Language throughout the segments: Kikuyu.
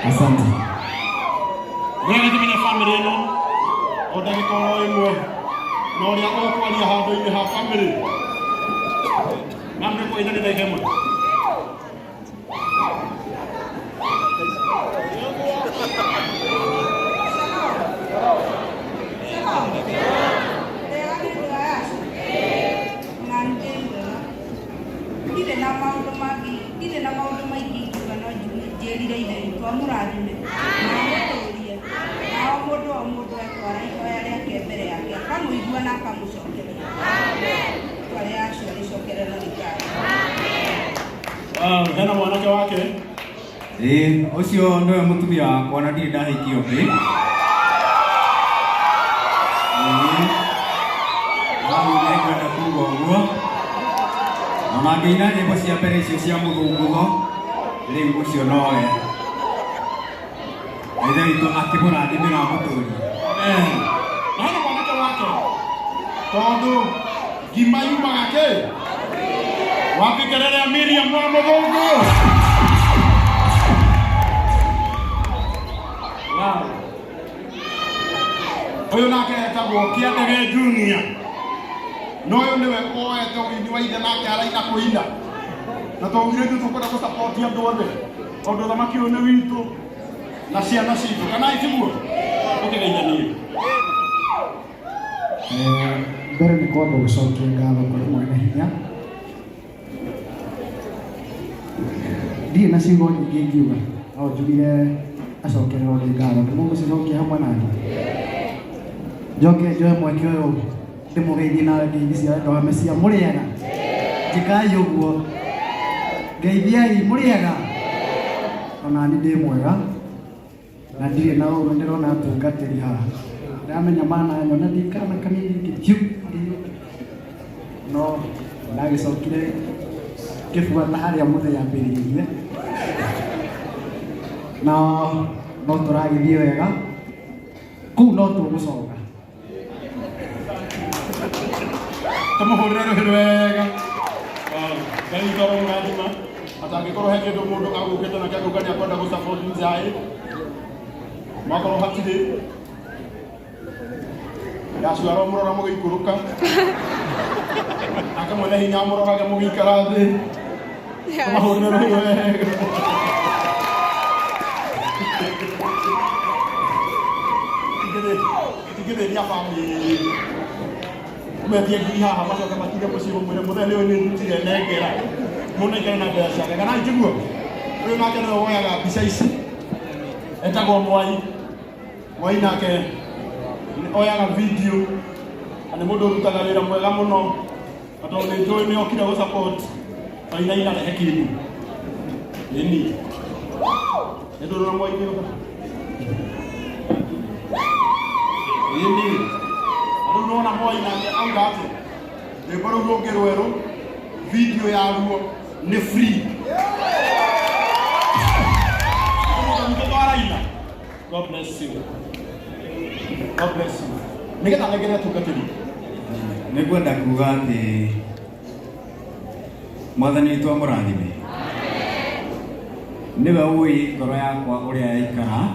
Asante. Wega tũmenye bamĩrĩ ĩno o ndagĩka oro ĩmwe na ũrĩa ũkwaria handũ-inĩ ha bamĩrĩ mambe kũina nĩ ndagĩka ĩmwe. Ndirĩ na maũndũ mangĩ, ndirĩ na maũndũ maingĩ ingiuga no njĩrire Ithe witũ amũrathime na amũtũrie, na o mũndũ o mũndũ etwara ihoya rĩake mbere yake akamũigua na akamũcokeria. Rĩtwa rĩa acio rĩcokererwo nĩ ngatho. Wow, hena mwanake wake. Ĩĩ, ũcio nĩwe mũtumia wakwa na ndirĩ ndahikia ũngĩ. Ĩĩ, hau nĩngwenda kuga ũguo. Ona ngĩina nyĩmbo cia mbere icio cia mũthũngũtho, rĩu ũcio nowe. Ithe witũ akĩmũrathime na amũtũrie. Amen. Na hena mwanake wake tondũ ngima yumaga kĩ wapi kelele ya Miriam wa mũthũngũ. Wow. Ũyũ nake etagwo Kĩandege Junior na ũyũ nĩwe woete ũini wa ithe nake araina kũina na twaugire ithuĩ tũkwenda gũsapoti andũ othe tondũ ũthamaki ũyũ nĩ witũ na ciana citũ kana itiguo ũkĩgeithanie. Mbere nĩ kwamba gũcokia ngatho kũrĩ mwene hinya. Ndirĩ na ciugo nyingĩ ingiuga, no njugire acokererwo nĩ ngatho. Nĩ mũgũcicokia hamwe nani? Njoke njoe mweke ũyũ ndĩmũgeithie na ngeithi cia wendo wa Mesia. Mũrĩega? Njĩkai ũguo. Ngeithiai, mũrĩega? Ona niĩ ndĩ mwega na ndirĩ na ũru, ndĩrona atungatĩri haha. Ndamenya mananyona ndĩ kana kanini ngĩthiũ no ndagĩcokire ngĩbuata harĩa mũthee ambĩrĩirie na no tũragĩthiĩ wega kũu no tũgũcoka. Tũmũhũrĩre rũhĩ rwega. Ngai witũ aromũrathima. Atangĩkorwo he kĩndũ mũndũ agũkĩte nakĩo agĩũka nĩ akwenda gũ support Njaĩ, mwakorwo hatirĩ Yahshua aromũrora mũgĩikũrũka nake mwene hinya amũrorage mũgĩikara thĩ. Tũmahũrĩre rũhĩ wega. Tingĩthĩnia bamĩrĩ ũmetie ngiri haha macoke matige mũciĩ ũmwĩre mũthee nĩ nĩ ndutire nengera mũndũ aikare na mbeca ciake kana itiguo. Ũyũ nake nĩwe woyaga mbica ici etagwo Mwai. Mwai nake oyaga video na nĩ mũndũ ũrutaga wĩra mwega mũno na tondũ nĩ njũĩ nĩ okire gũ support Wainaina rehe kĩndũ ĩni nĩ ndũrona Mwai nĩ ũka ĩni na rĩu nona Mwai nake auga atĩ rwĩmbo rũu rũngĩ rwerũ video yaruo nĩ free. Mũndũ witũ twaraina. God bless you. God bless you. Nĩgetha nengere atungatĩri. Nĩ ngwenda kuga atĩ mwathani witũ amũrathime. Nĩwe ũĩ ngoro yakwa ũrĩa yaikara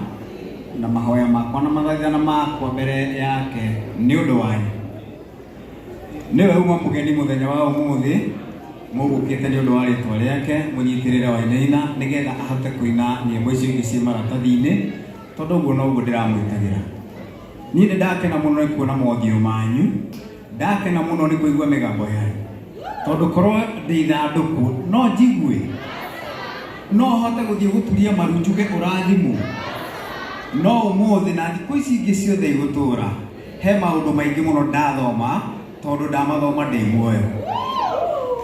na mahoya makwa na mathaithana makwa mbere yake nĩ ũndũ wanyu. Nĩwe uma mũgeni mũthenya wa ũmũthĩ mũgũkĩte nĩ ũndũ wa rĩtwa rĩake mũnyitĩrĩre Wainaina nĩgetha ahote kũina nyĩmbo icio ingĩ ciĩ maratathi-inĩ tondũ ũguo noguo ndĩramwĩkagĩra. Niĩ nĩ ndakena mũno nĩ kuona mothiũ manyu, ndakena mũno nĩ kũigua mĩgambo yanyu tondũ korwo ndĩ ithandũkũ no njigue, no hote gũthiĩ gũturia maru njuge ũrathimwo, no ũmũthĩ na thikũ ici ingĩ ciothe igũtũra he maũndũ maingĩ mũno ndathoma tondũ ndamathoma ndĩ muoyo.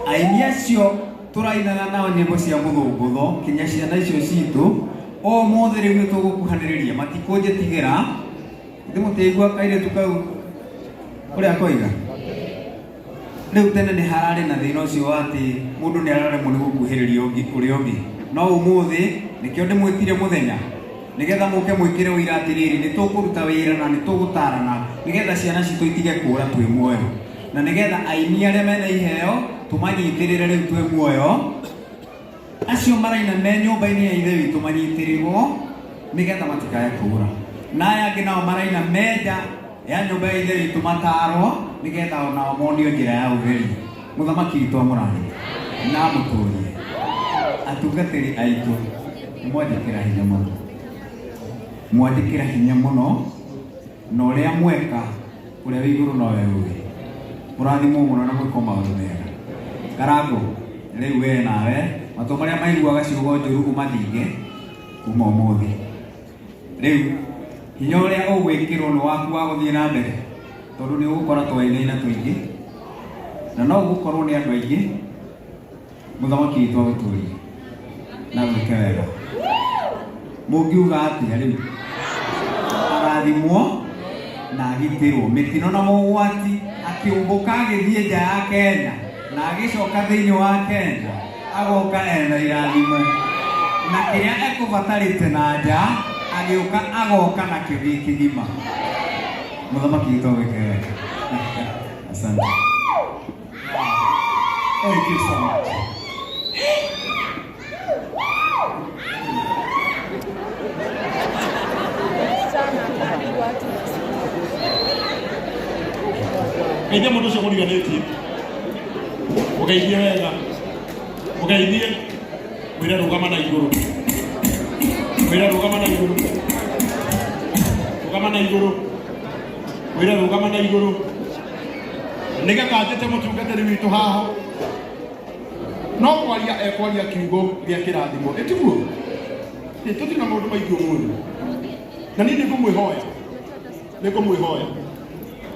Aini acio tũrainaga nao nyĩmbo cia mũthũngũtho kinya ciana icio citũ ũmũthĩ rĩu nĩ tũgũkuhanĩrĩria matikũnjĩtigĩra. Ithe mũtiaigua kairĩtu kau ũrĩa koiga? Rĩu tene nĩ hararĩ na thĩna ũcio wa atĩ mũndũ nĩ araremwo nĩ gũkuhĩrĩria ũrĩa ũngĩ, no ũmũthĩ nĩkĩo ndĩmwĩtire mũthenya nĩgetha mũke mwĩkĩre ũira atĩrĩrĩ nĩ tũkũruta wĩra na nĩ tũgũtarana nĩgetha ciana citũ itige kũra twĩ muoyo na nĩgetha aini arĩa mena iheo tũmanyitĩrĩre rĩu twĩ muoyo, acio maraina me nyũmba-inĩ ya ithe witũ manyitĩrĩrwo. Nĩgetha matikae kũũra. Na aya angĩ nao maraina menja ya nyũmba ya ithe witũ matarwo nĩgetha onao monio njĩra ya ũtheri. Mũthamaki witũ amũrathime na amũtũrie. Atungatĩri aitũ nĩmwanjĩkĩra hinya mũno. Mwanjĩkĩra hinya mũno na ũrĩa mweka ũrĩa wĩ igũrũ nowe ũĩ. Mũrathimwo mũno na mwĩkwo maũndũ mega. Karangũ, rĩu we nawe matũ marĩa maiguaga ciugo njũru ũmathinge kuma ũmũthĩ. Rĩu hinya ũrĩa ũgwĩkĩrwo nĩ waku wa gũthiĩ na mbere tondũ nĩ ũgũkora twainaina tũingĩ na no ũgũkorwo nĩ andũ aingĩ. Mũthamaki witũ agũtũrie na gwĩke wega. Mũngiuga atĩa rĩu? Arathimwo na agitĩrwo mĩtino na mogwati, akĩũmbũka agĩthiĩ nja ya Kenya na agĩcoka thĩinĩ wa Kenya agoka ena irathimo na kĩrĩa ekũbatarĩte na nja agĩũka agoka nakĩo gĩ kĩgima. Mũthamaki witũ agwĩke wega. Asante. Thank you so much. Geithia mũndũ ũcio mũriganĩtie, mũgeithie wega, mũgeithie, mwĩre rũgama na igũrũ, mwĩre rũgama na igũrũ, rũgama na igũrũ, mwĩre rũgama na igũrũ, nĩgetha njĩte mũtungatĩri witũ haha no kwaria ekwaria kiugo gĩa kĩrathimo ĩtiguo tũtirĩ na maũndũ maingĩ ũmũthĩ na niĩ nĩngũmwĩhoya nĩngũmwĩhoya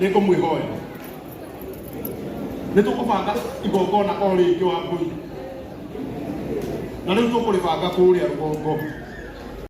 nĩngũmwĩhoya nĩ tũkũbanga igongona o rĩngĩ wa mbũri na rĩu tũkũrĩbanga kũrĩa rũgongo.